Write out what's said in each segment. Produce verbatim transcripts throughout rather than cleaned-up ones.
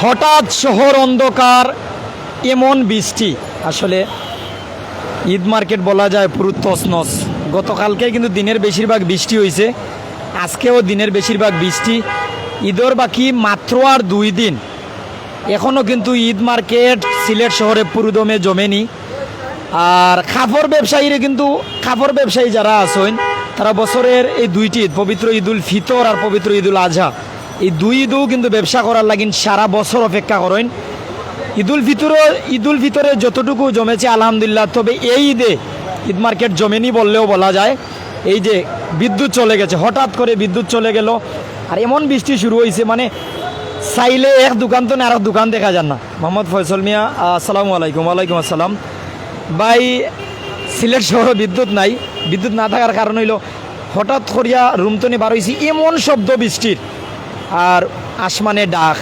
হঠাৎ শহর অন্ধকার, এমন বৃষ্টি। আসলে ঈদ মার্কেট বলা যায় পুরো তছনছ। গতকালকে কিন্তু দিনের বেশিরভাগ বৃষ্টি হইছে, আজকেও দিনের বেশিরভাগ বৃষ্টি। ঈদর বাকি মাত্র আর দুই দিন, এখনও কিন্তু ঈদ মার্কেট সিলেট শহরে পুরোদমে জমেনি। আর কাপড় ব্যবসায়ীরা কিন্তু, কাপড় ব্যবসায়ী যারা আছইন, তারা বছরের এই দুইটি ঈদ, পবিত্র ঈদুল ফিতর আর পবিত্র ঈদুল আজহা, এই দুই ঈদও কিন্তু ব্যবসা করার লাগিন সারা বছর অপেক্ষা করইন। ঈদুল ফিতরে, ঈদুল ফিতরে যতটুকু জমেছে আলহামদুলিল্লাহ, তবে এই ঈদে ঈদ মার্কেট জমেনি বললেও বলা যায়। এই যে বিদ্যুৎ চলে গেছে, হঠাৎ করে বিদ্যুৎ চলে গেল, আর এমন বৃষ্টি শুরু হইছে, মানে চাইলে এক দোকান তো না, আর এক দোকান দেখা যার না। মোহাম্মদ ফয়সল মিয়া, আসসালামু আলাইকুম। ওয়ালাইকুম আসসালাম। ভাই, সিলেট শহরে বিদ্যুৎ নাই। বিদ্যুৎ না থাকার কারণ হইল, হঠাৎ করিয়া রুম তনে বার হইছি, এমন শব্দ বৃষ্টির, আর আসমানে ডাক,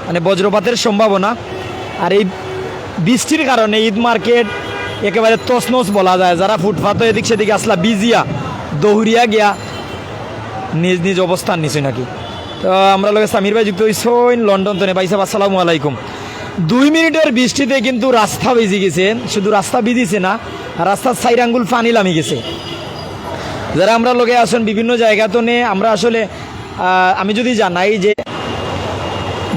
মানে বজ্রপাতের সম্ভাবনা। আর এই বৃষ্টির কারণে ঈদ মার্কেট একেবারে তছনছ বলা যায়। যারা ফুটপাতও এদিক সেদিক আসলা ভিজিয়া, দৌড়িয়া গিয়া নিজ নিজ অবস্থান নিছইন নাকি। তো আমরার লগে সামির ভাই যুক্ত হইছইন লন্ডন তনে। ভাই সাহেব, আসসালামু আলাইকুম। দুই মিনিটের বৃষ্টিতে কিন্তু রাস্তা ভিজি গেছে, শুধু রাস্তা ভিজিছে না, রাস্তার চাইর আঙ্গুল পানি লামি গেছে। যারা আমরার লগে আছইন বিভিন্ন জায়গা তনে, আমরা আসলে, আহ, আমি যদি জানাই যে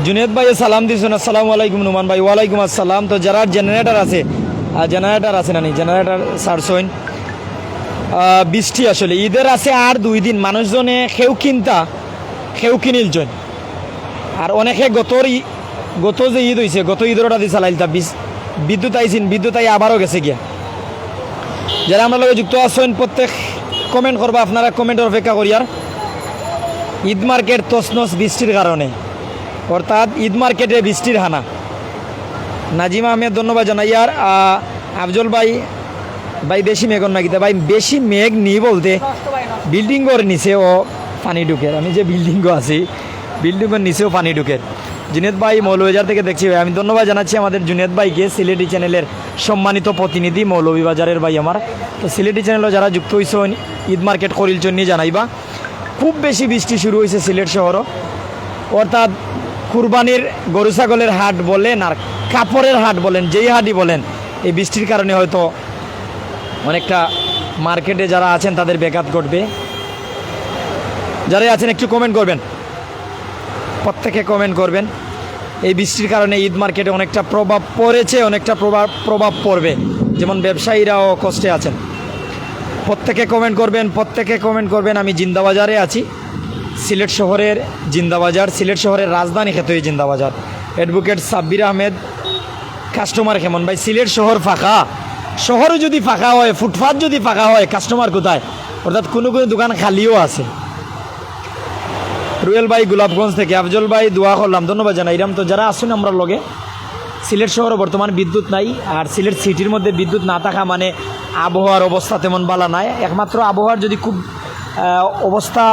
জুনেদ ভাইয়ে সালাম দিছইন, আসসালামু আলাইকুম নুমান ভাই। ওয়ালাইকুম আসসালাম। তো যারা জেনারেটর আছে, আহ, জেনারেটর আছে নানি, জেনারেটর ছাড়ছইন। আহ, বৃষ্টি আসলে ঈদের আছে আর দুই দিন, মানুষজনে কেউ কিনতা, কেউ কিনিলছইন। আর অনেকে গতর ই-, গত যে ঈদ হইছে, গত ঈদর ওটা দি চালাইলতা, বিস-, বিদ্যুৎ আইছইন, বিদ্যুৎ আই আবারও গেছে গিয়া। যারা আমরার লগে যুক্ত আছইন, প্রত্যেক কমেন্ট করবা, আপনারা কমেন্টর অপেক্ষা করিয়ার। ঈদ মার্কেট তছনছ বৃষ্টির কারণে, অর্থাৎ ঈদ মার্কেটে বৃষ্টির হানা। নাজিম আহমেদ, ধন্যবাদ জানাইয়ার। আহ, আফজল ভাই, ভাই বেশি মেঘ না কিতা? ভাই বেশি মেঘ নি বলতে বিল্ডিংর নিচেও পানি ঢুকের। আমি যে বিল্ডিংও আছি, বিল্ডিংর নিচেও পানি ঢুকের। জুনেদ ভাই মৌলভীবাজার থেকে দেখছি ভাই, আমি ধন্যবাদ জানাচ্ছি আমাদের জুনেদ ভাইকে, সিলেটি চ্যানেলের সম্মানিত প্রতিনিধি মৌলভীবাজারের ভাই আমার। তো সিলেটি চ্যানেলও যারা যুক্ত হইছইন, ঈদ মার্কেট করিলছইন নি জানাইবা। খুব বেশি বৃষ্টি শুরু হইছে সিলেট শহরও, অর্থাৎ কুরবানির গরু ছাগলের হাট বলেন আর কাপড়ের হাট বলেন, যেই হাটই বলেন, এই বৃষ্টির কারণে হয়তো অনেকটা মার্কেটে যারা আছেন তাদের ব্যাঘাত ঘটবে। যারা আছেন একটু কমেন্ট করবেন, প্রত্যেকে কমেন্ট করবেন। এই বৃষ্টির কারণে ঈদ মার্কেটে অনেকটা প্রভাব পড়েছে, অনেকটা প্রভাব, প্রভাব পড়বে। যেমন ব্যবসায়ীরাও কষ্টে আছেন। প্রত্যেকে কমেন্ট করবেন, প্রত্যেকে কমেন্ট করবেন। আমি জিন্দাবাজারে আছি, সিলেট শহরের জিন্দাবাজার, সিলেট শহরের রাজধানী খ্যাত এই জিন্দাবাজার। অ্যাডভোকেট সাব্বির আহমেদ, কাস্টমার কেমন ভাই? সিলেট শহর ফাঁকা, শহর যদি ফাঁকা হয়, ফুটপাত যদি ফাঁকা হয়, কাস্টমার কোথায়? অর্থাৎ কোনো কোনো দোকান খালিও আছে। রুয়েল ভাই গোলাপগঞ্জ থেকে, আফজল ভাই দোয়া করলাম, ধন্যবাদ জানাইলাম। তো যারা আছইন আমরার লগে, সিলেট শহরে বর্তমান বিদ্যুৎ নাই, আর সিলেট সিটির মধ্যে বিদ্যুৎ না থাকা মানে আবহাওয়ার অবস্থা তেমন ভালা নাই। একমাত্র আবহাওয়ার যদি খুব, আহ, অবস্থা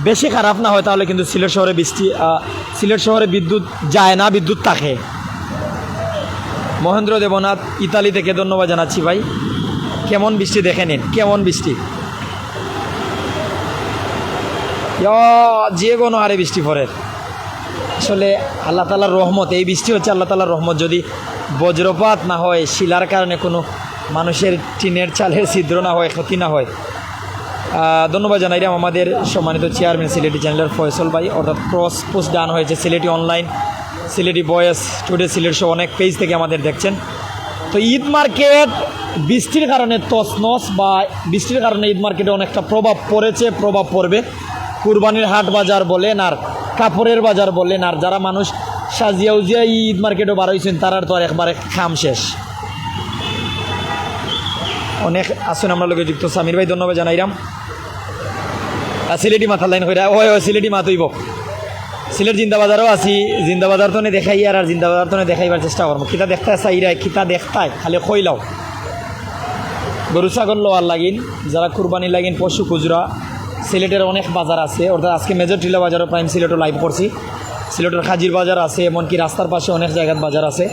বেশি খারাপ না হয়, তাহলে কিন্তু সিলেট শহরে বৃষ্টি, আহ, সিলেট শহরে বিদ্যুৎ যায় না, বিদ্যুৎ থাকে। মহেন্দ্র দেবনাথ ইতালি থেকে ধন্যবাদ জানাচ্ছি ভাই। কেমন বৃষ্টি দেখে নিন, কেমন বৃষ্টি। ইয়া, যে কোনো হারে বৃষ্টি পড়ের। আসলে আল্লাহ তাআলার রহমত, এই বৃষ্টি হচ্ছে আল্লাহ তাআলার রহমত। যদি বজ্রপাত না হয়, শিলার কারণে কোনো মানুষের টিনের চালের ছিদ্র না হয়, ক্ষতি না হয়। আহ, ধন্যবাদ জানাইলাম আমাদের সম্মানিত চেয়ারম্যান সিলেটি চ্যানেলের ফয়সল ভাই, অর্থাৎ ক্রস পোস্ট ডান হয়েছে সিলেটি অনলাইন, সিলেটি ভয়েস টুডে সিলেট সহ অনেক পেজ থেকে আমাদের দেখছেন। তো ঈদ মার্কেট বৃষ্টির কারণে তছনছ বা বৃষ্টির কারণে ঈদ মার্কেটে অনেকটা প্রভাব পড়েছে, প্রভাব পড়বে। কুরবানির হাট বাজার বলেন আর কাপড়ের বাজার বলেন, আর যারা মানুষ সাজিয়া উজিয়া এই ঈদ মার্কেটও বার হইছেন, তারার তো আর একবারে কাম শেষ। অনেক আছইন আমরার লগে যুক্ত, সামির ভাই ধন্যবাদ জানাইলাম। আর সিলেটি মাথার লাইন কইরা, ওই, ওই, সিলেটি মাত হইব। সিলেট জিন্দাবাজারও আছি, জিন্দাবাজার তনে দেখাইয়ার, আর জিন্দাবাজার তনে দেখাইবার চেষ্টা করবো। কিতা দেখতায় চাইরায়, কিতা দেখতায়, খালি কইলাও। গরু ছাগল লওয়ার লাগিন, যারা কুরবানি লাগিন পশু খুচরা, সিলেটের অনেক বাজার আছে, অর্থাৎ আজকে মেজর টিলা বাজারও প্রাইম সিলেটও লাইভ করছি। সিলেটের হাজির বাজার আছে, এমনকি রাস্তার পাশে অনেক জায়গাত বাজার আছে।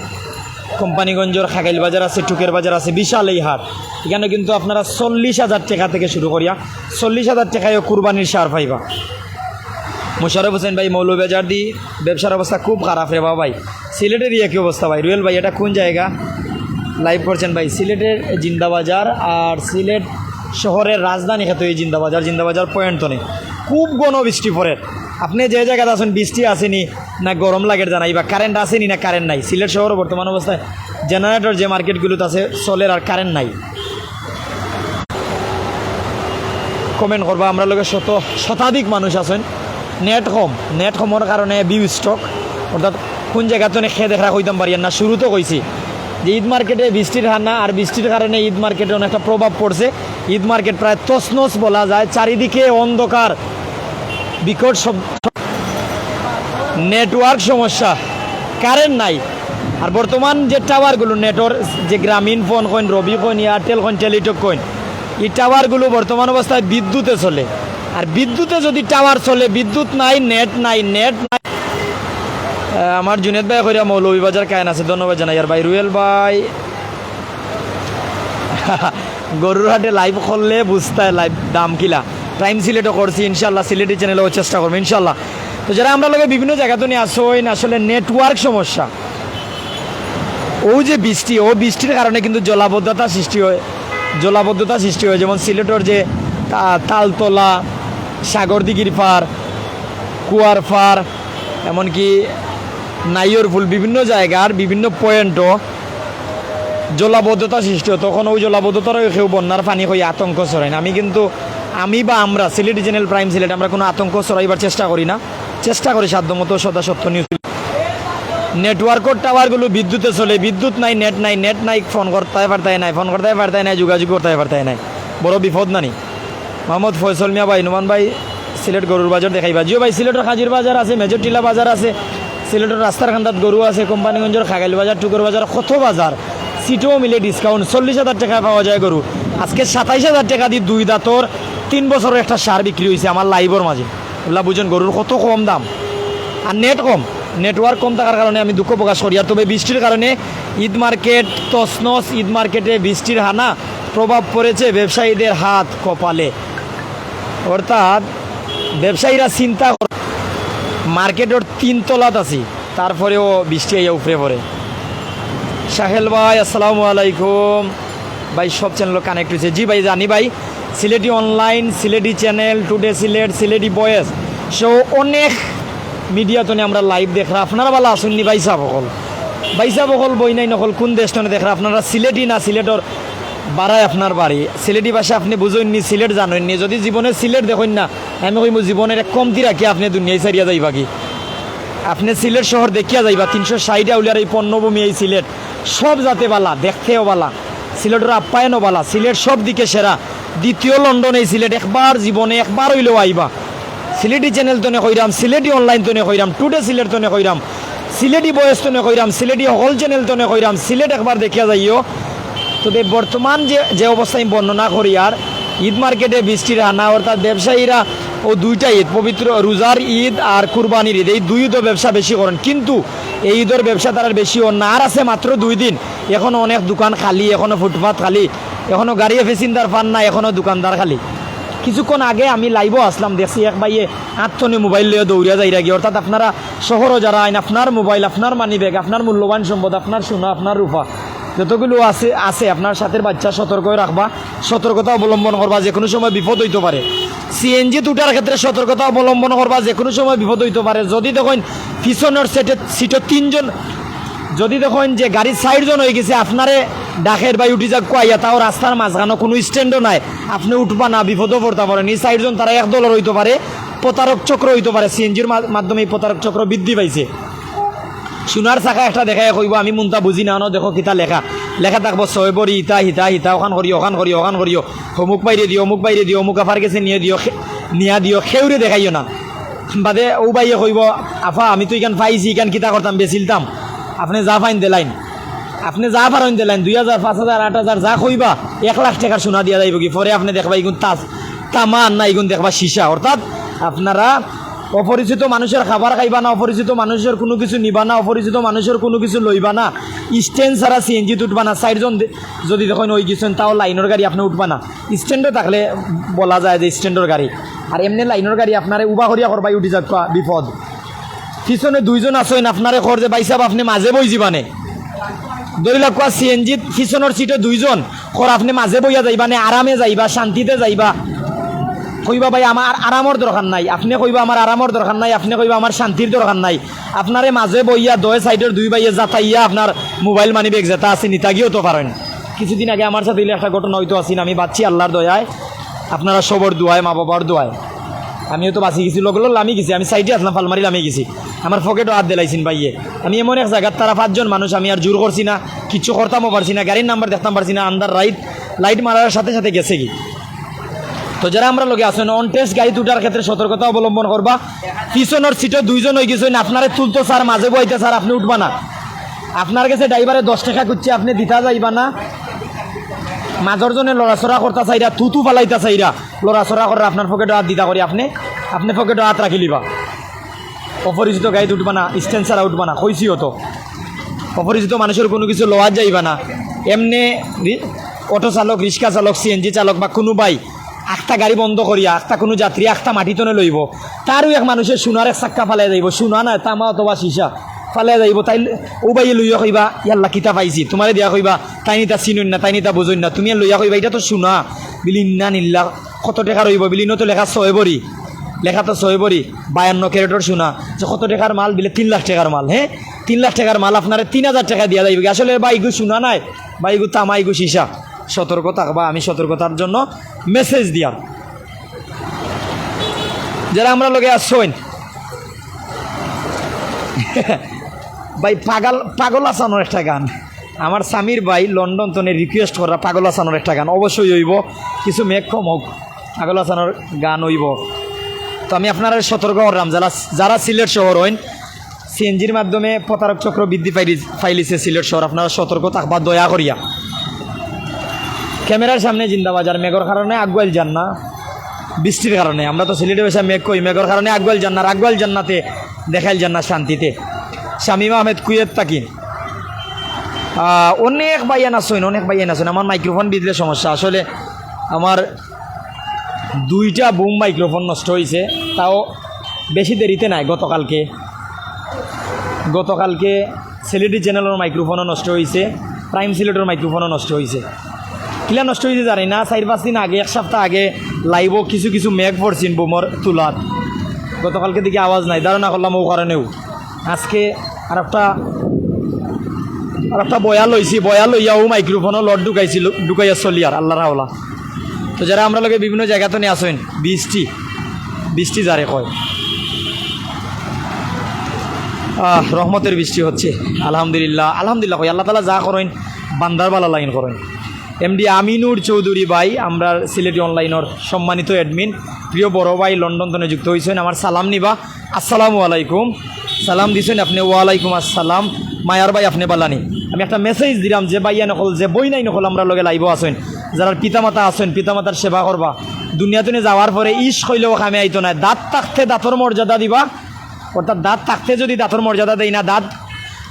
কোম্পানিগঞ্জের খাগাইল বাজার আছে, টুকের বাজার আছে, বিশাল এই হাট। এখানে কিন্তু আপনারা চল্লিশ হাজার টাকা থেকে শুরু করিয়া চল্লিশ হাজার টাকায়ও কুরবানির সার পাইবা। মোশাররফ হোসেন ভাই, মৌলভীবাজার দি ব্যবসার অবস্থা খুব খারাপ রে বাবা ভাই। সিলেটের একই অবস্থা ভাই। রুয়েল ভাই, এটা কোন জায়গা? লাইভ করছেন ভাই। সিলেটের জিন্দাবাজার আর সিলেট শহরের রাজধানী খ্যাত এই জিন্দাবাজার, জিন্দাবাজার পয়েন্ট তো নেই, খুব ঘন বৃষ্টি পড়ের। আপনি যে জায়গাত আছেন, বৃষ্টি আসেনি না গরম লাগের জানাই বা কারেন্ট আসেনি না কারেন্ট নাই। সিলেট শহর বর্তমান অবস্থায় জেনারেটর যে মার্কেটগুলোতে আছে চলের আর কারেন্ট নাই। কমেন্ট করবা, আমরা লগে শত শতাধিক মানুষ আছেন। নেট কম, নেট কমর কারণে ভিউ স্টক, অর্থাৎ কোন জায়গাতে অনেক খেয়ে দেখা কইতাম পারি না। শুরুতে কইছি যে ঈদ মার্কেটে বৃষ্টির হানা আর বৃষ্টির কারণে ঈদ মার্কেটে অনেকটা প্রভাব পড়ছে। ঈদ মার্কেট প্রায় তছনছ বলা যায়, চারিদিকে অন্ধকার, বিকট শব্দ, নেটওয়ার্ক সমস্যা, কারেন্ট নাই। আর বর্তমান যে টাওয়ারগুলো নেটওয়ার্ক, যে গ্রামীণ ফোন কইন, রবি কইন, এয়ারটেল কইন, টেলিটক কইন, এই টাওয়ারগুলো বর্তমান অবস্থায় বিদ্যুতে চলে। আর বিদ্যুতে যদি টাওয়ার চলে, বিদ্যুৎ নাই, নেট নাই, নেট নাই। আহ, আমার জুনেদ ভাই কইরা মৌলভীবাজার কায়েন আছে, ধন্যবাদ জানাই। আর ভাই রুয়েল ভাই গরুর হাটে লাইভ করলে বুঝতায় লাইভ দাম কিলা। প্রাইম সিলেটও করছি, ইনশাল্লাহ সিলেটি চ্যানেলেও চেষ্টা করবো ইনশাল্লাহ। তো যারা আমরা লগে বিভিন্ন জায়গা তো নিয়ে আসো, ওই না আসলে নেটওয়ার্ক সমস্যা। ও যে বৃষ্টি, ও বৃষ্টির কারণে কিন্তু জলাবদ্ধতা সৃষ্টি হয়, জলাবদ্ধতা সৃষ্টি হয়। যেমন সিলেটর যে তা-, তালতলা, সাগরদিঘির পার, কুয়ার পার, এমনকি নাইয়রফুল, বিভিন্ন জায়গার বিভিন্ন পয়েন্টও জলাবদ্ধতা সৃষ্টি হয়। তখন ওই জলাবদ্ধতারও কেউ বন্যার পানি হয়ে আতঙ্ক ছড়ায় না। আমি কিন্তু, আমি বা আমরা সিলেটি চ্যানেল প্রাইম সিলেট, আমরা কোনো আতঙ্ক ছড়াইবার চেষ্টা করি না। চেষ্টা করি সাধ্যমতো সদা সত্য নিউজ। নেটওয়ার্কর টাওয়ারগুলো বিদ্যুতে চলে, বিদ্যুৎ নাই, নেট নাই, নেট নাই, ফোন করতে পারতায় নাই, ফোন করতে পারতায় নাই, যোগাযোগ করতে পারতায় নাই। বড় বিপদ নানি? মোহাম্মদ ফয়সল মিয়া ভাই, নুমান ভাই, সিলেট গরুর বাজার দেখাইবা। জিও ভাই, সিলেটর কাজির বাজার আছে, মেজর টিলা বাজার আছে, সিলেটর রাস্তার কান্দাত গরু আছে, কোম্পানিগঞ্জর খাগাইল বাজার, টুকর বাজার, কত বাজার, সিটও মিলে ডিসকাউন্ট, চল্লিশ হাজার টাকায় পাওয়া যায় গরু। আজকে সাতাইশ হাজার টাকা দিয়ে দুই দাঁতর তিন বছরের একটা সার বিক্রি হয়েছে আমার লাইভর মাঝে। ওলা বুঝেন গরুর কত কম দাম, আর নেট কম, নেটওয়ার্ক কম থাকার কারণে আমি দুঃখ প্রকাশ করি। আর তবে বৃষ্টির কারণে ঈদ মার্কেট তছনছ, ঈদ মার্কেটে বৃষ্টির হানা, প্রভাব পড়েছে ব্যবসায়ীদের হাত কপালে। অর্থাৎ ব্যবসায়ীরা চিন্তা কর-, মার্কেটর তিন তলাত আছি, তারপরেও বৃষ্টি আইয়া উপরে পড়ে। সাহেল ভাই, আসসালামু আলাইকুম। ভাই, সব চ্যানেলও কানেক্ট হয়েছে? জি ভাই, জানি ভাই। সিলেটি অনলাইন, সিলেটি চ্যানেল, টুডে সিলেট, সিলেটি ভয়েস সহ অনেক মিডিয়া তনে আমরা লাইভ দেখরা। আপনারা ভালা আছইন নি ভাই সাহেব অকল? ভাই সাহেব অকল, বইনাইন অকল, কোন দেশ তনে দেখরা? আপনারা সিলেটি না সিলেটর বাড়ায় আপনার বাড়ি? সিলেটি ভাষা আপনি বুঝইন নি, সিলেট জানইন নি? যদি জীবনে সিলেট দেখইন না, আমি কইমু জীবনের এক কমতি রাখি আপনি দুনিয়ায় ছাড়িয়া যাইবা কি? আপনি সিলেট শহর দেখিয়া যাইবা, তিনশো ষাট আউলিয়ার এই পণ্যভূমি, এই সিলেট সব জাতে বালা, দেখতেও বালা, সিলেটর আপ্যায়নও বালা, সিলেট সব দিকে সেরা। দ্বিতীয় লন্ডন এই সিলেট, একবার জীবনে একবার হইলেও আইবা। সিলেটি চ্যানেল তনে কইরাম, সিলেটি অনলাইন তনে কইরাম, টুডে সিলেট তনে কইরাম, সিলেটি ভয়েস তনে কইরাম, সিলেটি হকল চ্যানেল তনে কইরাম, সিলেট একবার দেখিয়া যাইও। তবে বর্তমান যে, যে অবস্থা আমি বর্ণনা করি, আর ঈদ মার্কেটে বৃষ্টির হানা, অর্থাৎ ব্যবসায়ীরা ও দুইটা ঈদ, পবিত্র রোজার ঈদ আর কুরবানির ঈদ, এই দুই ঈদও ব্যবসা বেশি করেন, কিন্তু এই ঈদর ব্যবসা তারার বেশি অর না। আর আছে মাত্র দুই দিন, এখনো অনেক দোকান খালি, এখনো ফুটপাত খালি, এখনো গাড়ি প্যাসেঞ্জার পান না, এখনো দোকানদার খালি। কিছুক্ষণ আগে আমি লাইভও আসলাম, দেখছি এক ভাইয়ে আত্মনে মোবাইল লইয়া দৌড়িয়া যাইরা গিয়া। অর্থাৎ আপনারা শহরও যারা আইন, আপনার মোবাইল, আপনার মানি ব্যাগ, আপনার মূল্যবান সম্পদ, আপনার সোনা, আপনার রূপা, যতগুলো আছে, আছে, আপনার সাথের বাচ্চা সতর্ক রাখবা, সতর্কতা অবলম্বন করবা, যে কোনো সময় বিপদ হইতে পারে। সিএনজি উঠার ক্ষেত্রে সতর্কতা অবলম্বন করবা, যে কোনো সময় বিপদ হইতে পারে। যদি দেখইন পিছনের সিটে, সিটে তিনজন, যদি দেখইন যে গাড়ি চাইরজন হয়ে গেছে, আপনারে ডাকের ভাই উঠি যাক কইয়া, তাও রাস্তার মাঝখানো কোনো স্ট্যান্ডও নাই, আপনি উঠবা না, বিপদও পড়তে পারেন। এই চাইরজন তারা এক দলর হইতে পারে, প্রতারক চক্র হইতে পারে, সিএনজির মা-, মাধ্যমে এই প্রতারক চক্র বৃদ্ধি পাইছে। সোনার চাকা একটা দেখাই কইব, আমি মুন্তা বুঝি না, অনো দেখো কিতা লেখা, লেখা থাকবো ছয় বড়ি, ইতা, হিতা, হিতা, ওখান করিও, ওখান করিও, ওখান করিও, অমুক বাইরে দিও, অমুক বাইরে দিও, অমুক আফার গেছে নিয়ে দিও, খে-, নিয়া দিও, খেউরে দেখাইও না। বাদে ও ভাইয়ে কইব, আফা, আমি তো ইখান পাইছি, ইখান কিতা করতাম, বেচিলতাম। আপনি যা পাইন দিলাইন, আপনি যা পারইন দিলাইন, দুই হাজার, পাঁচ হাজার, আট হাজার, যা কইবা, এক লাখ টাকার সোনা দিয়া যাইব কি। পরে আপনি দেখবা ইগুন তাজ, তামা আর না, ইগুন দেখবা সীসা। অর্থাৎ আপনারা অপরিচিত মানুষর খাবার খাইবা না, অপরিচিত মানুষর কুনু কিছু নিবা না, অপরিচিত মানুষর কুনু কিছু লইবা না। স্ট্যান্ড ছাড়া সিএনজিত উঠবা না। চাইরজন দে-, যদি দেখইন অই গেছইন, তাও লাইনর গাড়ি আপনে উঠবা না। স্ট্যান্ডো থাকলে বলা যায় যে স্ট্যান্ডর গাড়ি, আর এমনে লাইনর গাড়ি আপনারে উবা করিয়া করবায় উঠি যাউক্কা, বিপদ। পিছনে দুইজন আছইন, আপনারে কর যে, "ভাইসাব, আপনে মাজে বই যিবানে।" ধরি লাউক্কা সিএনজিত পিছনর সিটো দুইজন, কর আপনে মাজে বইয়া যাইবানে, আরামে যাইবা, শান্তিতে যাইবা। কইবা, "ভাই, আমার আরামর দরকার নাই।" আপনে কইবা, "আমার আরামর দরকার নাই।" আপনে কইবা, "আমার শান্তির দরকার নাই।" আপনারে মাজে বইয়া দয় সাইডর দুই ভাইয়ে যাতাইয়া আপনার মোবাইল, মানি ব্যাগ যেটা আছে, নিতা গিয়াও তো পারইন। কিছুদিন আগে আমার সাথে ইলা একটা ঘটনা অইতো আছিল, আমি বাঁচছি আল্লার দয়ায়, আপনারা সবর দোয়ায়, মা বাবার দোয়ায়। আমিও তো বাঁচি গেছি, লগে লগে লামি গেছি, আমি সাইডে আছলাম, ফাল মারি লামি গেছি। আমার পকেটো আত দিলাইছইন ভাইয়ে। আমি এমন এক জাগাত, তারা পাঁচজন মানুষ, আমি আর জোর করছি না, কিচ্ছু করতামও পারছি না, গাড়ির নাম্বার দেখতাম পারছি না, আন্দার রাইত, লাইট মারার সাথে সাথে গেছেগি। তো যারা আমরার লগে আছইন, অনটেস্ট গাড়িত উঠার ক্ষেত্রে সতর্কতা অবলম্বন করবা। পিছনর সিটো দুইজন অই গেছইন, আপনারে তুলতো স্যার, মাজে বইতো স্যার, আপনে উঠবা না। আপনার গেছে ড্রাইভারে দশ টেকা খুজছে, আপনে দিতা যাইবা না। মাজর জনে লড়াচড়া করতা চাইরা, থুথু ফালাইতা চাইরা, লড়াচড়া কররা, আপনার পকেটো আত দিতা করি, আপনে, আপনে পকেটো আত রাখিলিবা। অপরিচিত গাড়িত উঠবা না, স্ট্যান্ড ছাড়া উঠবা না, কইছিও তো। অপরিচিত মানুষর কুনু কিছু লওয়াত যাইবা না। এমনে রি-, অটো চালক, রিক্সা চালক, সিএনজি চালক বা কুনু ভাই আখতা গাড়ি বন্ধ করিয়া আখতা কুনু যাত্রী আখতা মাটিত থনে লইবো, তারও এক মানুষে সোনার এক চাক্কা ফালাই যাইবো, সোনা নায়, তামা অথবা সীসা ফালাই যাইবো। তাইন অউ ভাইয়ে লইয়া কইবা, "ইয়াল্লা, কিতা পাইছি?" তুমারে দিয়া কইবা, "তাইন ইতা চিনইন না, তাইন ইতা বুঝইন না।" তুমি আর লইয়া কইবা, "ইটা তো সোনা।" বিলি, "ইন্না নিল্লা।" "কত টেকার অইবো?" বিলি, "ইনো তো লেখা ছয় ভরি, লেখা তো ছয় ভরি, বায়ান্ন ক্যারেটর সোনা।" "যে কত টেকার মাল?" বিলে, "তিন লাখ টেকার মাল।" "হে, তিন লাখ টেকার মাল আপনারে তিন হাজার টেকা দিয়া যাইবোগি।" আসলে ভাই, ইগু সোনা নায়, ভাই, ইগু তামা, ইগু সীসা। সতর্ক থাকবা, আমি সতর্কতার জন্য মেসেজ দিয়ার। যারা আমরার লগে আছইন, ভাই, পাগল, পাগল হাসানর একটা গান, আমার সামির ভাই লন্ডন থনে রিকোয়েস্ট করা পাগল হাসানর একটা গান, অবশ্যই অইবো, কিছু মেঘ কমউক, পাগল হাসানর গান অইবো। তো আমি আপনারারে সতর্ক করলাম, যারা, যারা সিলেট শহর অইন, সিএনজির মাধ্যমে প্রতারক চক্র বৃদ্ধি পাইলি-, পাইলিছে সিলেট শহর, আপনারা সতর্ক থাকবা দয়া করিয়া। ক্যামেরার সামনে জিন্দাবাজার, মেঘর কারণে আগুয়াইল যার না, বৃষ্টির কারণে। আমরা তো সিলেটে বেশি মেঘ কই, মেঘর কারণে আগুয়াইল যার না, আর আগুয়াইল যার নাতে দেখাইল যার না শান্তিতে। শামীম আহমেদ কুয়েত থাকি। আহ, অনেক ভাইয়াইন আছইন, অনেক ভাইয়াইন আছইন। আমার মাইক্রোফোন বিজলে সমস্যা। আসলে আমার দুইটা বুম মাইক্রোফোন নষ্ট অইছে, তাও বেশি দেরিতে নায়, গতকালকে। গতকালকে সিলেটি চ্যানেলর মাইক্রোফোনও নষ্ট অইছে, প্রাইম সিলেটর মাইক্রোফোনও নষ্ট অইছে। কিলা নষ্ট অইছে জানি না, চাইর পাঁচ দিন আগে, এক সপ্তাহ আগে লাইভো কিছু কিছু মেঘ পড়ছিল বুমর তুলাত। গতকালকে দেখি আওয়াজ নাই, ধারণা করলাম অউ কারণেউ। আজকে আর একটা, আর একটা বয়া লইছি, বয়া লইয়া অউ মাইক্রোফোনও লট ঢুকাইছিল, ঢুকাইয়া চলিয়ার আল্লার হাওলা। তো যারা আমরার লগে বিভিন্ন জাগা থনে আছইন, বৃষ্টি, বৃষ্টি যারে কয়, আহ, রহমতের বৃষ্টি হচ্ছে, আলহামদুলিল্লাহ, আলহামদুলিল্লাহ কই। আল্লাহ তাআলা যা করইন, বান্দার ভালা লাগি করইন। এমডি আমিনুর চৌধুরী ভাই, আমরার সিলেটি অনলাইনর সম্মানিত অ্যাডমিন, প্রিয় বড় ভাই, লন্ডন থনে যুক্ত অইছইন, আমার সালাম নিবা। আসসালামু আলাইকুম। সালাম দিছইন আপনে, ওয়ালাইকুম আসসালাম। মায়ার ভাই, আপনে ভালানি? আমি একটা মেসেজ দিলাম যে ভাইয়াইন অকল, যে বইনাইন অকল আমরার লগে লাইভো আছইন, যারার পিতামাতা আছইন, পিতামাতার সেবা করবা। দুনিয়া থনে যাওয়ার পরে ইশ কইলেও কামে আইতো নায়। দাঁত থাকতে দাঁতর মর্যাদা দিবা, অর্থাৎ দাঁত থাকতে যদি দাঁতর মর্যাদা দেই না, দাঁত,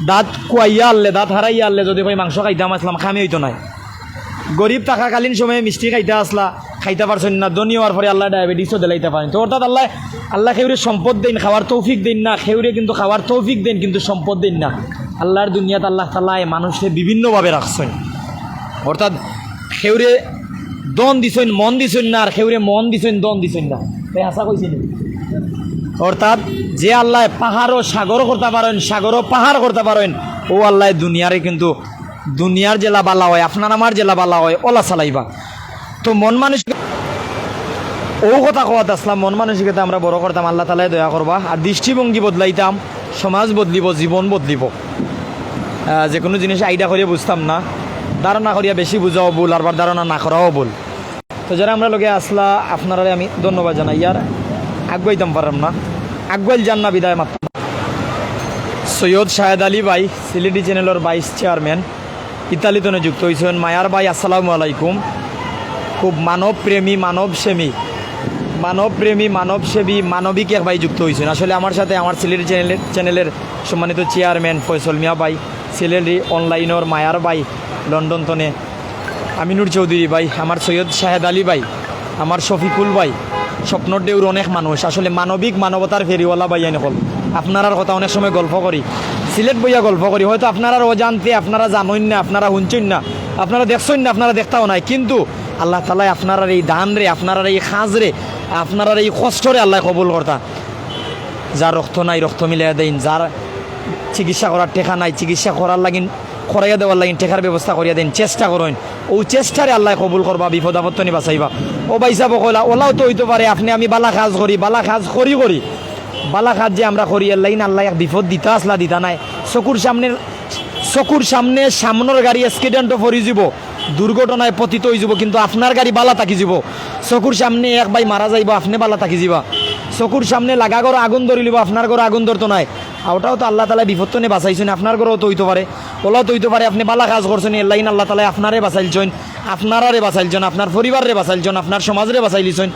দাঁত খুয়াইয়া আনলে, দাঁত হারাইয়া আনলে যদি কই মাংস খাইতাম আছলাম, কামে অইতো নায়। গরিব থাকাকালীন সময়ে মিষ্টি খাইতা আছলা, খাইতা পারছইন না, ধনী অওয়ার পরে আল্লায় ডায়াবেটিসও দিলাইতা পারইন। তো অর্থাৎ আল্লায়, আল্লায় কেউরে সম্পদ দেইন, খাওয়ার তৌফিক দেইন না, কেউরে কিন্তু খাওয়ার তৌফিক দেইন, কিন্তু সম্পদ দেইন না। আল্লার দুনিয়াত আল্লাহ তাআলায় মানুষরে বিভিন্নভাবে রাখছইন। অর্থাৎ কেউরে ধন দিছইন, মন দিছইন না, আর কেউরে মন দিছইন, ধন দিছইন না। ভাই, হাছা কইছি নি? অর্থাৎ যে আল্লায় পাহাড়ও সাগর করতা পারইন, সাগরও পাহাড় করতা পারইন, অউ আল্লায় দুনিয়ারে কিন্তু দুনিয়ার যেলা ভালা অয়, আপনার আমার যেলা ভালা অয়, অলা চালাইবা। তো মন মানসিক-, অউ কথা কওয়াত আছলাম, মন মানসিকতা আমরা বড় করতাম, আল্লাহ তাআলায় দয়া করবা। আর দৃষ্টিভঙ্গি বদলাইতাম, সমাজ বদলিবো, জীবন বদলিবো। আহ, যেকুনু জিনিস আইডিয়া করিয়া বুঝতাম না, ধারণা করিয়া বেশি বুঝাও ভুল, আর বার ধারণা না করাও ভুল। তো যারা আমরার লগে আছলা, আপনারারে আমি ধন্যবাদ জানাই। আর আগুয়াইতাম পারলাম না, আগুয়াইল যার না বিদায় মাত্র। সৈয়দ শাহেদ আলী ভাই, সিলেটি চ্যানেলর ভাইস চেয়ারম্যান, ইতালি থনে যুক্ত অইছইন। মায়ার ভাই, আসসালামু আলাইকুম। খুব মানব প্রেমী, মানব সেমী, মানবপ্রেমী, মানবসেবী, মানবিক এক ভাই যুক্ত হইছইন। আসলে আমার সাথে আমার সিলেটি চ্যানেলের, চ্যানেলের সম্মানিত চেয়ারম্যান ফয়সল মিয়া ভাই, সিলেটি অনলাইনর মায়ার ভাই লন্ডন তনে, আমিনুর চৌধুরী ভাই, আমার সৈয়দ শাহেদ আলী ভাই, আমার শফিকুল ভাই, স্বপ্নর ঢেউর অনেক মানুষ। আসলে মানবিক, মানবতার ফেরিওয়ালা ভাইয়াইন অকল। আপনারার কথা অনেক সময় গল্প করি, সিলেট বইয়া গল্প করি, হয়তো আপনারার অজান্তে, আপনারা জানইন না, আপনারা হুনছইন না, আপনারা দেখছইন না, আপনারা দেখতাও নাই, কিন্তু আল্লাহ তাআলায় আপনারার এই দানরে, আপনারার এই কাজরে, আপনারার এই কষ্টরে আল্লায় কবুল করতা। যার রক্ত নাই, রক্ত মিলাইয়া দেইন, যার চিকিৎসা করার টেকা নাই, চিকিৎসা করার লাগিন, করাইয়া দেওয়ার লাগিন টেকার ব্যবস্থা করিয়া দেইন, চেষ্টা করইন। অউ চেষ্টারে আল্লায় কবুল করবা, বিপদ আপদ তনে বাঁচাইবা। ও ভাইসাব অকল, অলাও তো অইতো পারে, আপনে আমি বালা কাজ করি, বালা কাজ করি করি, বালা কাজ যে আমরা করি, এর লাগিন আল্লায় এক বিপদ দিতা আছলা, দিতা নায়। চকুর সামনে, চকুর সামনে সামনর গাড়ি accident-ও পড়ি যিবো, দুর্ঘটনায় পতিত অইযিবো, কিন্তু আপনার গাড়ি বালা থাকি যিবো। চকুর সামনে এক ভাই মারা যাইবো, আপনে বালা থাকি যিবা। চকুর সামনে লাগা ঘরো আগুন ধরিলিবো, আপনার ঘরো আগুন ধরতো নায়। অটাও তো আল্লাহ তাআলায় বিপদ তনে বাঁচাইছইন, আপনার ঘরো তো অইতো পারে, অলাও তো অইতো পারে, আপনে বালা কাজ করছইন, এর লাগিন আল্লাহ তাআলায় আপনারে বাঁচাইলছইন, আপনারারে বাঁচাইলছইন, আপনার পরিবাররে বাঁচাইলছইন, আপনার সমাজরে বাঁচাইলিছইন।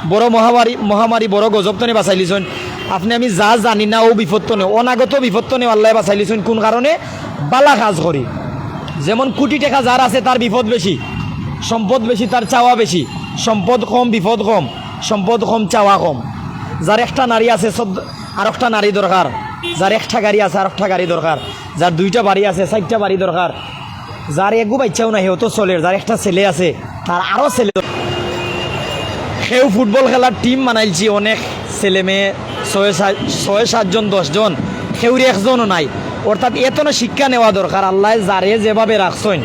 বড় মহামারী, মহামারী, বড় গজব তনে বাঁচাইলিছইন। আপনে আমি যা জানি না, অউ বিপদ তনে, অনাগত বিপদ তনে আল্লায় বাঁচাইলিছইন। কুন কারণে? বালা কাজ করি। যেমন কুটি টেকা যার আছে, তার বিপদ বেশি, সম্পদ বেশি, তার চাওয়া বেশি। সম্পদ কম, বিপদ কম, সম্পদ কম, চাওয়া কম। যার একটা নাড়ি আছে, সদ-, আরোকটা নাড়ি দরকার। যার একটা গাড়ি আছে, আরোকটা গাড়ি দরকার। যার দুইটা বাড়ি আছে, চাইরটা বাড়ি দরকার। যার এগু বাইচ্চাও নাই, হেও তো চলের, যার একটা ছেলে আছে, তার আরো ছেলে। কেউ ফুটবল খেলার টিম বানাইলছি, অনেক ছেলে মেয়ে, ছয় সাত, ছয় সাতজন, দশজন, কেউর একজনও নাই। অর্থাৎ এতনো শিক্ষা নেওয়া দরকার। আল্লায় যারে যেভাবে রাখছইন,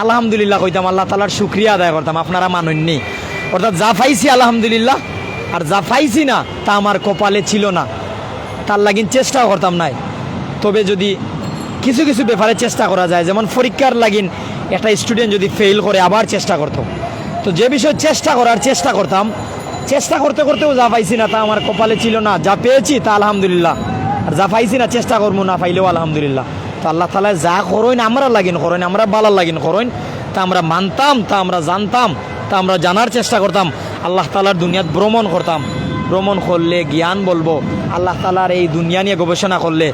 আলহামদুলিল্লাহ কইতাম, আল্লাহ তাআলার শুকরিয়া আদায় করতাম, আপনারা মানইননি। অর্থাৎ যা পাইছি আলহামদুলিল্লাহ, আর যা পাইছি না, তা আমার কপালে ছিল না। তার লাগিন চেষ্টাও করতাম নায়। তবে যদি কিছু কিছু ব্যাপারে চেষ্টা করা যায়, যেমন পরীক্ষার লাগিন একটা student যদি fail করে আবার চেষ্টা করতো, তো যে বিষয়ে চেষ্টা করার চেষ্টা করতাম, চেষ্টা করতে করতেও যা পাইছি না তা আমার কপালে ছিল না, যা পেয়েছি তা আলহামদুলিল্লাহ, আর যা পাইছি না চেষ্টা করমু, না পাইলেও আলহামদুলিল্লাহ। তো আল্লাহ তাআলায় যা করইন আমরার লাগিন করইন, আমরার বালার লাগিন করইন, তা আমরা মানতাম, তা আমরা জানতাম, তা আমরা জানার চেষ্টা করতাম। আল্লাহ তাআলার দুনিয়াত ভ্রমণ করতাম, ভ্রমণ করলে জ্ঞান বলবো, আল্লাহ তাআলার এই দুনিয়া নিয়া গবেষণা করলে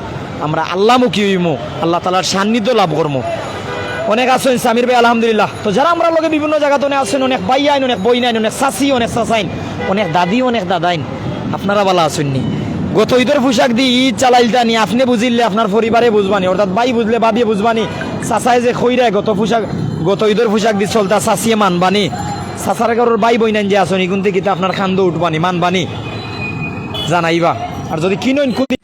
আমরা আল্লামুখী অইমু, আল্লাহ তাআলার সান্নিধ্য লাভ করমু। অনেক আছইন সামির ভাই, আলহামদুলিল্লাহ। তো যারা আমরার লগে বিভিন্ন জাগা তনে আছইন, অনেক ভাইয়াইন, অনেক বইনাইন, অনেক চাচি, অনেক চাচাইন, অনেক দাদি, অনেক দাদাইন, আপনারা বালা আছইননি? গত ইদর ফুশাক দি ইদ চালাইলতানি, আপনে বুঝিলে আপনার পরিবারে বুঝবানি, অর্থাৎ ভাই বুঝলে ভাবিয়ে বুঝবানি, চাচায় যে কইরায় গত ফুশাক, গত ইদর ফুশাক দি চলতা চাচিয়ে মানবানি, চাচার ঘরর ভাই বইনাইন যে আছইন, ইগুনতে কিতা আপনার কান্দো উঠবানি, মানবানি, জানাইবা। আর যদি কিনইন কুনদিন,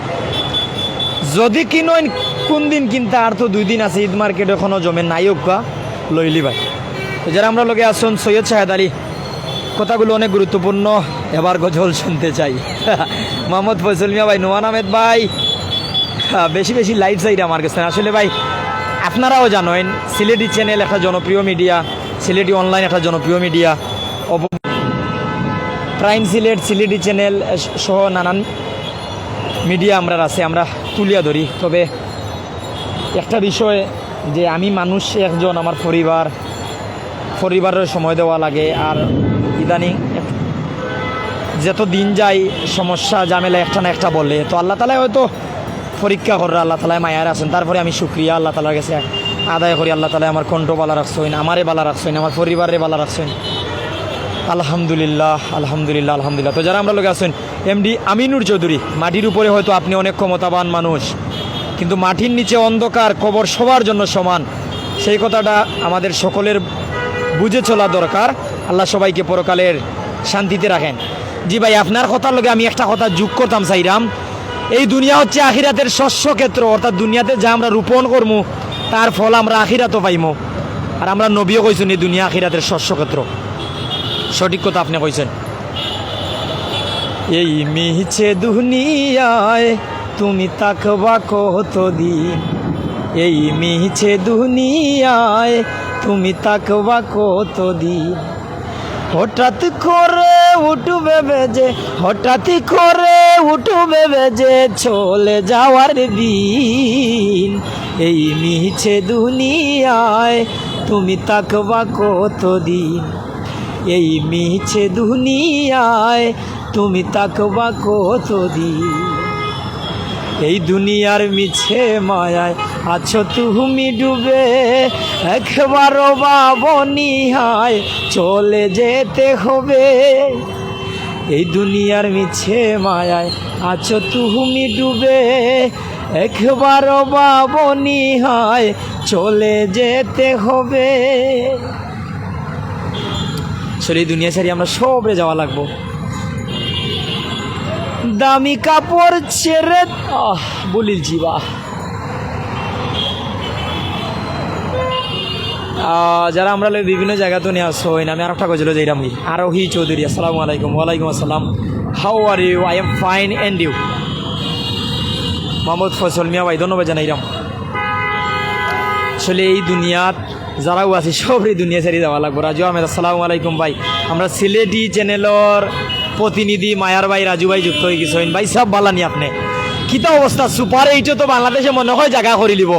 যদি কিনইন কুনদিন কিনতা, আর তো দুই দিন আছে, ইদ মার্কেট এখনো জমে নাই, অউক্কা লইলিবায়। তো যারা আমরার লগে আছইন, সৈয়দ শাহেদ আলী, কথাগুলো অনেক গুরুত্বপূর্ণ, এবার গজল শুনতে চাই। মোহাম্মদ ফয়সল মিয়া ভাই, নোমান আহমেদ ভাই, হ্যাঁ, বেশি বেশি live চাইরা আমার কাছে। আসলে ভাই, আপনারাও জানইন, সিলেটি চ্যানেল একটা জনপ্রিয় মিডিয়া, সিলেটি অনলাইন একটা জনপ্রিয় মিডিয়া, অব-, প্রাইম সিলেট, সিলেটি চ্যানেল সহ নানান মিডিয়া আমরার আছে, আমরা তুলিয়া ধরি। তবে একটা বিষয় যে আমি মানুষ একজন, আমার পরিবার, পরিবাররে সময় দেওয়া লাগে। আর ইদানিং এক-, যত দিন যায় সমস্যা ঝামেলা একটা না একটা বলে। তো আল্লাহ তাআলায় হয়তো পরীক্ষা কররা, আল্লাহ তাআলায় মায়ায় রাখছইন। তারপরে আমি শুকরিয়া আল্লাহ তাআলার কাছে আদায় করি, আল্লাহ তাআলায় আমার কণ্ঠ বালা রাখছইন, আমারে বালা রাখছইন, আমার পরিবাররে বালা রাখছইন। আলহামদুলিল্লাহ, আলহামদুলিল্লাহ, আলহামদুলিল্লাহ। তো যারা আমরার লগে আছইন, এমডি আমিনুর চৌধুরী, মাটির উপরে হয়তো আপনি অনেক ক্ষমতাবান মানুষ, কিন্তু মাটির নিচে অন্ধকার, কবর সবার জন্য সমান। সেই কথাটা আমাদের সকলের বুঝে চলা দরকার। আল্লাহ সবাইকে পরকালের শান্তিতে রাখেন। জি ভাই, আপনার কথার লগে আমি একটা কথা যোগ করতাম চাইরাম, এই দুনিয়া হচ্ছে আখিরাতের শস্য ক্ষেত্র, অর্থাৎ দুনিয়াতে যা আমরা রোপণ করমু, তার ফল আমরা আখিরাতও পাইমু। আর আমরার নবীও কইছইন, এই দুনিয়া আখিরাতের শস্য ক্ষেত্র। সঠিক কথা আপনি কইছইন। এই মিছে দুনিয়ায় তুমি থাকবা কতদিন? এই মিছে দুনিয়ায় তুমি থাকবা কতদিন? হঠাৎ করে উঠবে বেজে, হঠাৎ করে উঠবে বেজে চলে যাওয়ার দিন। এই মিছে দুনিয়ায় তুমি থাকবা কতদিন? এই মিছে দুনিয়ায় তুমি থাকবা কতদিন? এই দুনিয়ার মিছে মায়ায় আছো তুমি ডুবে, একবারও ভাবনি হায় চলে যেতে হবে। এই দুনিয়ার মিছে মায়ায় আছো তুমি ডুবে, একবারও ভাবনি হায় চলে যেতে হবে। আসলে এই দুনিয়া ছাড়ি আমরা সবরে যাওয়া লাগবো। দামি কাপড় ছেড়ে, আহ, বলিল জীবা। আহ, যারা আমরা লগে বিভিন্ন জায়গা তো নিয়ে আসো, ওই নামে আর একটা গজল যাইরাম কি? আরোহী চৌধুরী, আসসালামু আলাইকুম। ওয়ালাইকুম আসসালাম। How are you? I am fine and you? Mohammad ফয়সল মিয়া ভাই, ধন্যবাদ জানাইরাম। আসলে এই দুনিয়াত যারাও আছি, সবরই দুনিয়া ছাড়ি যাওয়া লাগবো। রাজু আহমেদ, আসসালামু আলাইকুম ভাই। আমরা সিলেটি চ্যানেলর প্রতিনিধি মায়ার ভাই, রাজু ভাই যুক্ত হয়ে গেছেন। ভাই সাহেব, বালা নি আপনি? কিতা অবস্থা? সুপার এইটও তো বাংলাদেশে মনে হয় জায়গা করি লিব।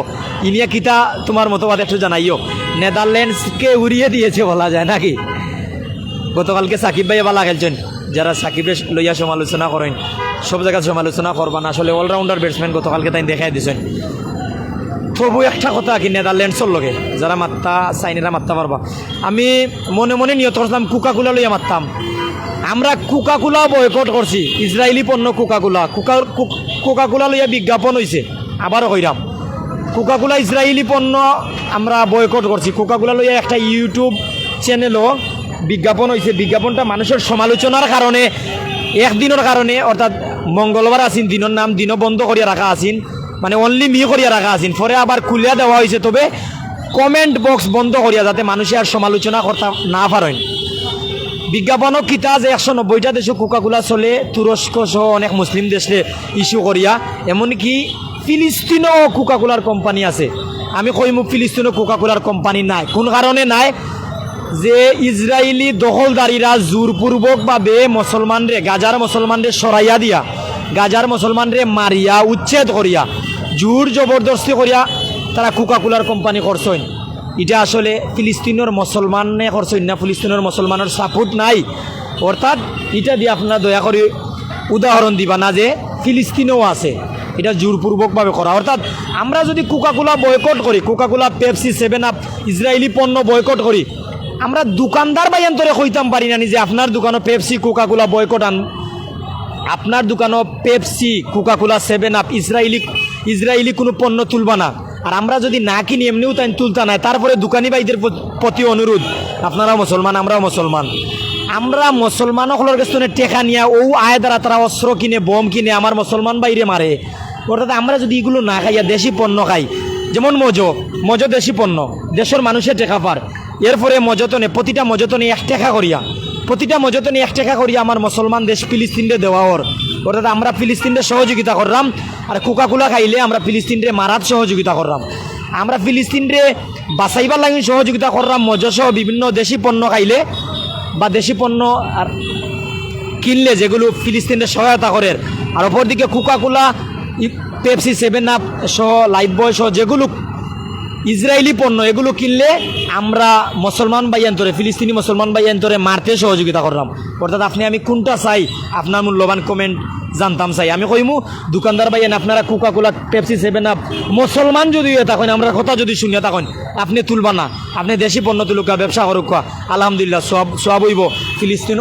ইনিয়া কিতা তোমার মতবাদ একটু জানাইও। নেদারল্যান্ডসকে উড়িয়ে দিয়েছে বলা যায় নাকি? গতকালকে সাকিব ভাই বালা খেলছেন। যারা সাকিবরে লইয়া সমালোচনা করেন, সব জায়গায় সমালোচনা করবা না, আসলে অলরাউন্ডার ব্যাটসম্যান গতকালকে তাই দেখাই দিছেন। তবু একটা কথা কি, নেদারল্যান্ডসর লগে যারা মাত্তা চাইনিরা মাত্তা পারবা, আমি মনে মনে নিয়ত করছিলাম কোকাকোলা লইয়া মারতাম। আমরা কোকাকোলা বয়কট করছি, ইসরায়েলি পণ্য কোকাকোলা, কোকা কোকাকোলা লইয়া বিজ্ঞাপন হইছে। আবারও কইরাম, কোকাকোলা ইসরায়েলি পণ্য আমরা বয়কট করছি। কোকাকোলা লইয়া একটা ইউটিউব চ্যানেলও বিজ্ঞাপন হইছে। বিজ্ঞাপনটা মানুষের সমালোচনার কারণে, একদিনের কারণে, অর্থাৎ মঙ্গলবার আছিন, দিনের নাম দিনও বন্ধ করিয়া রাখা আছিন, মানে অনলি মি করিয়া রাখা আছিন। পরে আবার খুলিয়া দেওয়া হইছে, তবে কমেন্ট বক্স বন্ধ করিয়া, যাতে মানুষে আর সমালোচনা করতা না পারেন। বিজ্ঞাপনও কিতা যে একশো নব্বইটা দেশে কোকাকোলা চলে, তুরস্ক সহ অনেক মুসলিম দেশে ইস্যু করিয়া, এমনকি ফিলিস্তিনও কোকাকোলার কোম্পানি আছে। আমি কইমু ফিলিস্তিনও কোকাকোলার কোম্পানি নাই। কোন কারণে নাই? যে ইসরায়েলি দখলদারিরা জোরপূর্বকভাবে মুসলমানরে, গাজার মুসলমানরে সরাইয়া দিয়া, গাজার মুসলমানরে মারিয়া, উচ্ছেদ করিয়া, জোর জবরদস্তি করিয়া তারা কোকাকোলার কোম্পানি করছইন। এটা আসলে ফিলিস্তিনের মুসলমানে করছইন না, ফিলিস্তিনের মুসলমানের সাপোর্ট নাই। অর্থাৎ এটা দিয়ে আপনারা দয়া করে উদাহরণ দিবা না যে ফিলিস্তিনেও আছে, এটা জোরপূর্বকভাবে করা। অর্থাৎ আমরা যদি কোকাকোলা বয়কট করি, Coca Cola, Pepsi, seven up, Israeli পণ্য বয়কট করি, আমরা দোকানদার ভাইয়ান্তরে কইতাম পারি না নি যে আপনার দোকানও পেপসি, কোকাকোলা বয়কট আন, আপনার দোকানও Pepsi, Coca Cola, seven up, Israeli, Israeli কোনো পণ্য তুলবা না। আর আমরা যদি না কিনি, এমনিও তাই তুলতা নাই। তারপরে দোকানি ভাইদের প্র-, প্রতি অনুরোধ, আপনারাও মুসলমান, আমরাও মুসলমান, আমরা মুসলমান অকলর কাছ থেকে টেকা নিয়া ও আয় দ্বারা তারা অস্ত্র কিনে, বোম কিনে, আমার মুসলমান ভাইরে মারে। অর্থাৎ আমরা যদি এগুলো না খাইয়া দেশি পণ্য খাই, যেমন মজো, মজো দেশি পণ্য, দেশের মানুষে টেকা পার, এরপরে মজতনে, প্রতিটা মজতনে এক টেকা করিয়া, প্রতিটা মজতনে এক টেকা করিয়া আমার মুসলমান দেশ ফিলিস্তিনরে দেওয়া অর। অর্থাৎ আমরা ফিলিস্তিনরে সহযোগিতা করলাম, আর কোকাকোলা খাইলে আমরা ফিলিস্তিনরে মারাত সহযোগিতা করলাম। আমরা ফিলিস্তিনরে বাঁচাইবার লাগি সহযোগিতা করলাম, মজো সহ বিভিন্ন দেশি পণ্য খাইলে বা দেশি পণ্য আর কিনলে যেগুলো ফিলিস্তিনরে সহায়তা করের। আর অপরদিকে কোকাকোলা, ই-, পেপসি, সেভেন আপ সহ, লাইফ বয় সহ যেগুলো ইসরায়েলি পণ্য, এগুলো কিনলে আমরা মুসলমান ভাইয়ান্তরে, ফিলিস্তিনি মুসলমান ভাইয়ান্তরে মারতে সহযোগিতা করলাম। অর্থাৎ আপনি আমি কোনটা চাই, আপনার মূল্যবান কমেন্ট জানতাম চাই। আমি কইমু, দোকানদার ভাইয়ান, আপনারা কোকাকোলা, পেপসি, সেভেন আপ, মুসলমান যদি হয়ে থাকেন, আমরার কথা যদি শুনিয়া থাকেন, আপনি তুলবা না, আপনি দেশি পণ্য তুলুকা, ব্যবসা করুকা, আলহামদুলিল্লাহ, সওয়াব, সওয়াব হইব। ফিলিস্তিন,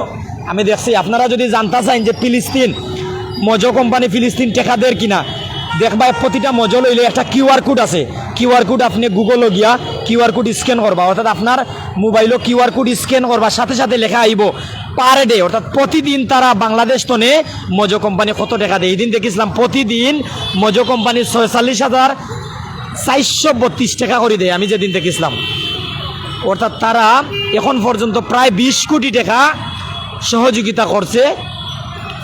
আমি দেখছি, আপনারা যদি জানতা চাইন যে ফিলিস্তিন, মজো কোম্পানি ফিলিস্তিন টেকা দের কিনা, দেখবা প্রতিটা মজো লইলে একটা কিউআর কোড আছে, কিউআর কোড আপনি গুগলও গিয়া কিউআর কোড স্ক্যান করবা, অর্থাৎ আপনার মোবাইলও কিউআর কোড স্ক্যান করবা, সাথে সাথে লেখা আইব পার ডে, অর্থাৎ প্রতিদিন তারা বাংলাদেশ তনে মজো কোম্পানি কত টেকা দেয়। এই দিন দেখছিলাম প্রতিদিন মজো কোম্পানি ছয়চল্লিশ হাজার চারশো বত্রিশ টেকা করে দেয়, আমি যেদিন দেখছিলাম। অর্থাৎ তারা এখন পর্যন্ত প্রায় বিশ কোটি টাকা সহযোগিতা করছে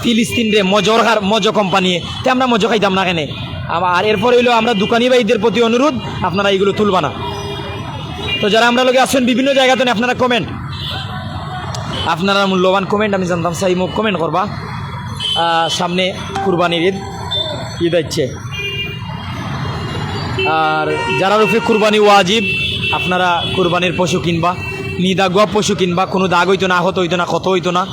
ফিলিস্তিনরে মজোর কার-, মজো কোম্পানিয়ে। তে আমরা মজো খাইতাম না কেনে? আবার এরপরে হইলো আমরা দোকানি ভাইদের প্রতি অনুরোধ, আপনারা এইগুলো তুলবা না। তো যারা আমরা লগে আছেন বিভিন্ন জায়গাতে, আপনারা কমেন্ট, আপনারা মূল্যবান কমেন্ট, আমি জানতাম চাই, মুখ কমেন্ট করবা। আহ, সামনে কুরবানির ঈদ, ঈদ আইচ্ছে। আর যারার উপরে কুরবানি ওয়াজিব, আপনারা কুরবানির পশু কিনবা। নিদাগুয়া পশু কিনবা, কুনু দাগ অইতো না, আহত অইতো না, ক্ষত অইতো না।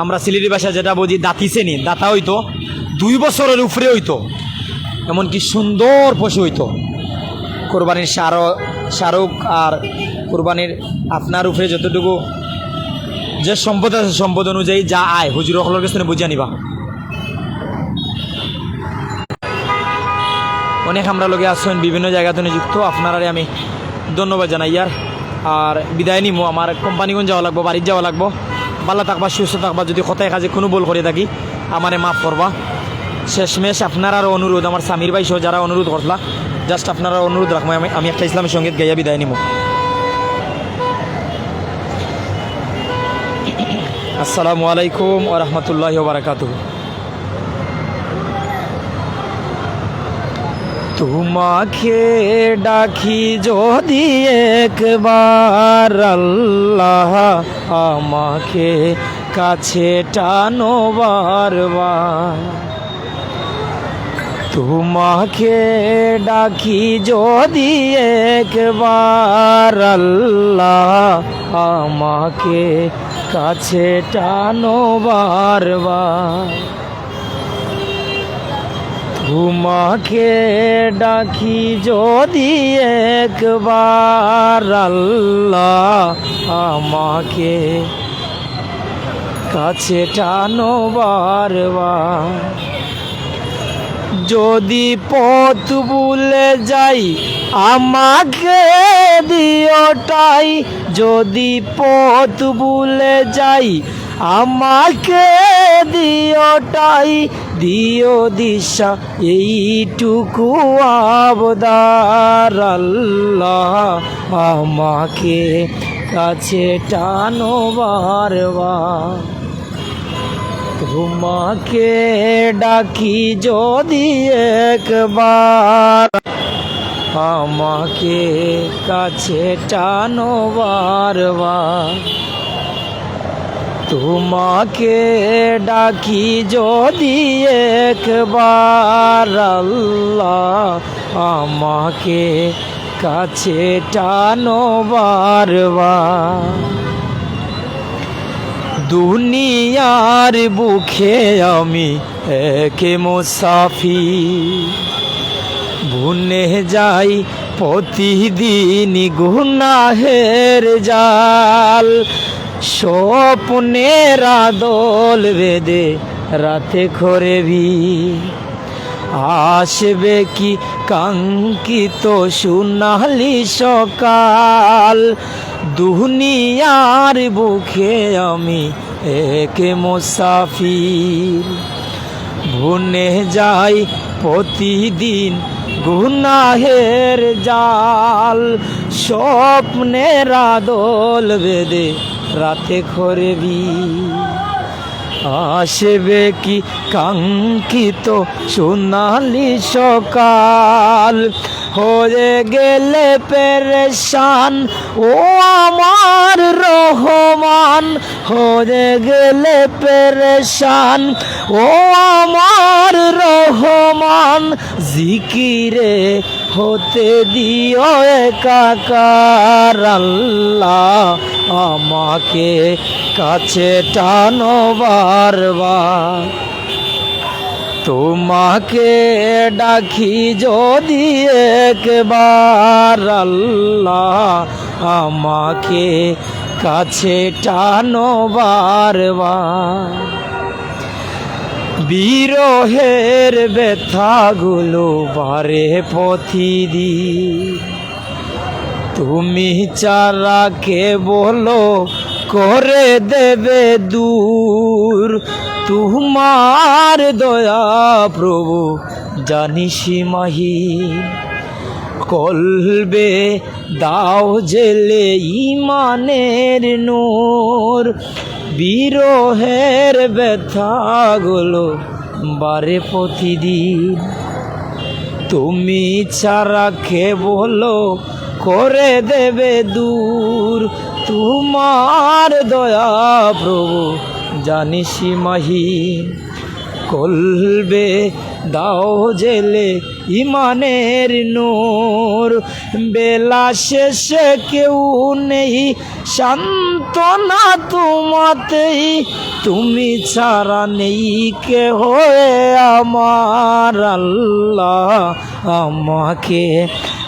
আমরা সিলেটি ভাষায় যেটা বুঝি দাঁতিছে নি, দাতা অইতো, দুই বছরর উপরে অইতো, এমনকি সুন্দর পশু অইতো। কুরবানির শাহর-, শাহরুখ আর কুরবানির আপনার উপরে যতটুকু যে সম্পদ আছে, সম্পদ অনুযায়ী যা আয়, হুজুর অকলর গেছ থনে বুঝিয়া নিবা। অনেক আমরার লগে আছইন, বিভিন্ন জাগা থনে যুক্ত, আপনারারে আমি ধন্যবাদ জানাইয়ার। আর বিদায় নিমু, আমার কোম্পানিগঞ্জ যাওয়া লাগবো, বাড়িত যাওয়া লাগবো। ভালা থাকবা, সুস্থ থাকবা, যদি কথায় কাজে কুনু ভুল করি থাকি, আমারে মাফ করবা। শেষমেশ আপনারারও অনুরোধ, আমার সামির ভাই সহ যারা অনুরোধ করলা, just আপনারার অনুরোধ রাখমু, আমি, আমি একটা ইসলামী সঙ্গীত গাইয়া বিদায় নিমু। আসসালামু আলাইকুম ওয়া রাহমাতুল্লাহি ওয়া বারাকাতুহু। তোমাকে ডাকি যদি একবার আল্লাহ, আমাকে কাছে টানো বারবার। তোমাকে ডাকি যদি একবার আল্লাহ, আমাকে কাছে টানো বারবার। তোমাকে ডাকি যদি একবার আল্লাহ, আমাকে কাছে টানো বারবার। যদি পথ ভুলে যাই, আমাকে দিও ঠাই। যদি পথ ভুলে যাই, আমাকে দিও ঠাই। দিও দিশা এইটুকু আবদার আল্লাহ, আমাকে কাছে টানো বারবার। তোমাকে ডাকি যদি একবার, আমাকে কাছে টানো বারবার। তোমাকে ডাকি যদি একবার আল্লাহ, আমাকে কাছে টানো বারবার। দুনিয়ার বুকে আমি এক মুসাফির, বুনে যাই প্রতিদিন গুনাহের জাল। স্বপ্নের আদল বেঁধে রাতে করে ভিড়, আসবে কি কাঙ্ক্ষিত সোনালি সকাল। দুনিয়ার বুকে আমি এক মুসাফির, বুনে যাই প্রতিদিন গুনাহের জাল। স্বপ্নের আদল বেঁধে রাতে করে ভিড়, আসবে কি কাঙ্ক্ষিত সোনালি সকাল। হয়ে গেলে পেরেশান ও আমার রহমান, হয়ে গেলে পেরেশান ও আমার রহমান। জিকিরে হতে দিও একাকার আল্লাহ, আমাকে কাছে টানো বারবার। তোমাকে ডাকি যদি একবার আল্লাহ, আমাকে কাছে টানো বারবার। বিরহের ব্যথাগুলো বাড়ে প্রতিদিন, তুমি ছাড়া কে বলো করে দেবে দূর। তোমার দয়া প্রভু জানি সীমাহীন, কলবে দাও জেলে ইমানের নূর। বিরহের ব্যথাগুলো বাড়ে প্রতিদিন, তুমি ছাড়া কে বলো করে দেবে দূর। তোমার দয়া প্রভু জানি সীমাহীন, কলবে দাও জেলে ইমানের নূর। বেলা শেষে কেউ নেই সান্ত্বনা তোমাতেই, তুমি ছাড়া নেই কেহ। এ আমার আল্লাহ, আমাকে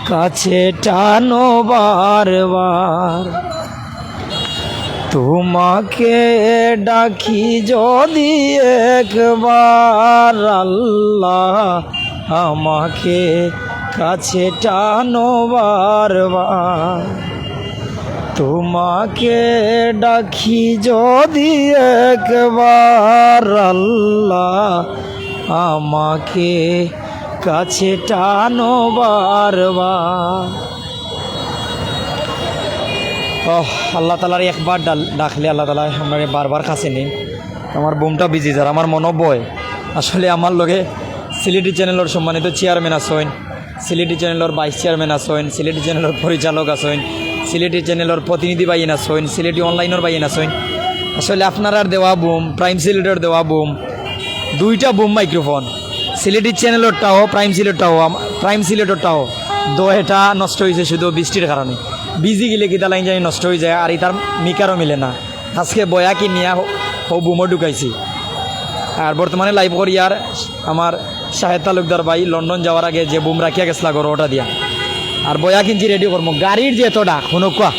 কাছে টানো বারবার। তোমাকে ডাকি যদি একবার, আল্লাহ, আমাকে কাছে টানো বারবার। তোমাকে ডাকি যদি একবার, আল্লাহ, আমাকে কাছে টানো বারবার। ওহ, আল্লাহ তাআলার একবার ডাল-, ডাকলে আল্লাহ তাআলা আমরারে বারবার কাছে নিন। আমার বুমটা ভিজি যার, আমার মনো ভয়। আসলে আমার লগে সিলেটি চ্যানেলর সম্মানিত চেয়ারম্যান আছইন, সিলেটি চ্যানেলর ভাইস চেয়ারম্যান আছইন, সিলেটি চ্যানেলর পরিচালক আছইন, সিলেটি চ্যানেলর প্রতিনিধি ভাইয়াইন আছইন, সিলেটি অনলাইনর ভাইয়াইন আছইন। আসলে আপনারার দেওয়া বুম, প্রাইম সিলেটর দেওয়া বুম, দুইটা বুম মাইক্রোফোন, সিলেটি চ্যানেলরটাও, প্রাইম সিলেটটাও, আম-, প্রাইম সিলেটরটাও, দুইটা নষ্ট অইছে শুধু বৃষ্টির কারণে। ভিজি গেলে কিতা লাইন জানি নষ্ট অইযায়, আর ইতার মিকারও মিলে না। আজকে বয়া কিনিয়া হ-, হউ বুমও ঢুকাইছি। আর বর্তমানে লাইভ করিয়ার আমার শাহেদ তালুকদার ভাই লন্ডন যাওয়ার আগে যে বুম রাখিয়া গেছলা ঘরো, ওটা দিয়া। আর বয়া কিনছি, রেডি করমু। গাড়ির যে এত ডাক, হুনউক্কা।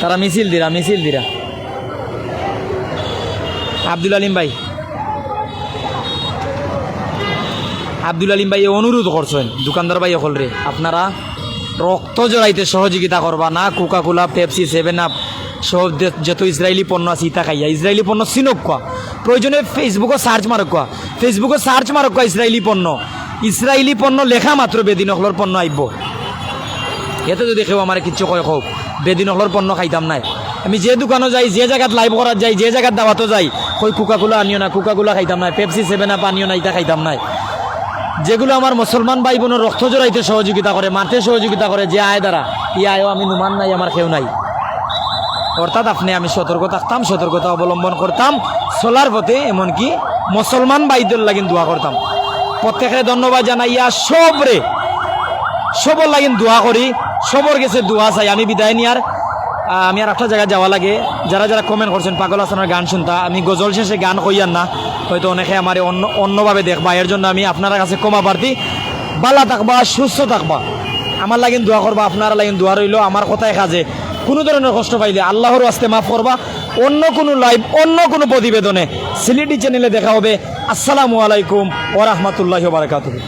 তারা মিছিল দিরা, মিছিল দিরা। আব্দুল আলিম ভাই, আব্দুল আলিম ভাই অনুরোধ করছইন দোকানদার ভাই অকলরে, আপনারা রক্ত জড়াইতে সহযোগিতা করবা না। Coca Cola, Pepsi, seven up, সব দে-, যত ইসরায়েলি পণ্য আছে, ইতা খাইয়া। ইসরায়েলি পণ্য চিনউক্কা, প্রয়োজনে Facebook-ও সার্চ মারউক্কা, Facebook-ও সার্চ মারউক্কা ইসরায়েলি পণ্য। ইসরায়েলি পণ্য লেখা মাত্র বেদিন অকলর পণ্য আইবো। এতে যদি কেউ আমারে কিচ্ছু কয়, কউক, বেদিন অকলর পণ্য খাইতাম নায়। আমি যে দোকানো যাই, যে জাগাত লাইভ করাত যাই, যে জাগাত দাওয়াতো যাই, কই কোকা কোলা আনিও না, কোকা কোলা খাইতাম নায়, পেপসি সেভেন আপ আনিও না, ইতা খাইতাম নায়। যেগুলো আমার মুসলমান ভাই বোনর রক্ত জড়াইতে সহযোগিতা করে, মারতে সহযোগিতা করে, যে আয় দ্বারা, ই আয়ও আমি নুমান নাই, আমার কেউ নাই। অর্থাৎ আপনে আমি সতর্ক থাকতাম, সতর্কতা অবলম্বন করতাম, চলার পথে এমনকি মুসলমান ভাইদের লাগিন দোয়া করতাম। প্রত্যেকরে ধন্যবাদ জানাইয়া সবরে, সবর লাগিন দোয়া করি, সবর গেছে দোয়া চাই। আমি বিদায় নিয়ার, আহ, আমি আর একটা জাগাত যাওয়া লাগে। যারা যারা কমেন্ট করছইন, পাগল হাসানর গান শুনতা, আমি গজল শেষে গান কইয়ার না, হয়তো অনেকে আমারে অন্য, অন্যভাবে দেখবা, এর জন্য আমি আপনারার কাছে ক্ষমা প্রার্থী। ভালা থাকবা, সুস্থ থাকবা, আমার লাগিন দোয়া করবা, আপনারার লাগিন দোয়া রইলো। আমার কথায় কাজে কোনো ধরনের কষ্ট পাইলে আল্লাহর ওয়াস্তে মাফ করবা। অন্য কোনো লাইভ, অন্য কোনো প্রতিবেদনে সিলেটি চ্যানেলে দেখা হবে। আসসালামু আলাইকুম ওয়া রাহমাতুল্লাহি ওয়া বারাকাতুহু।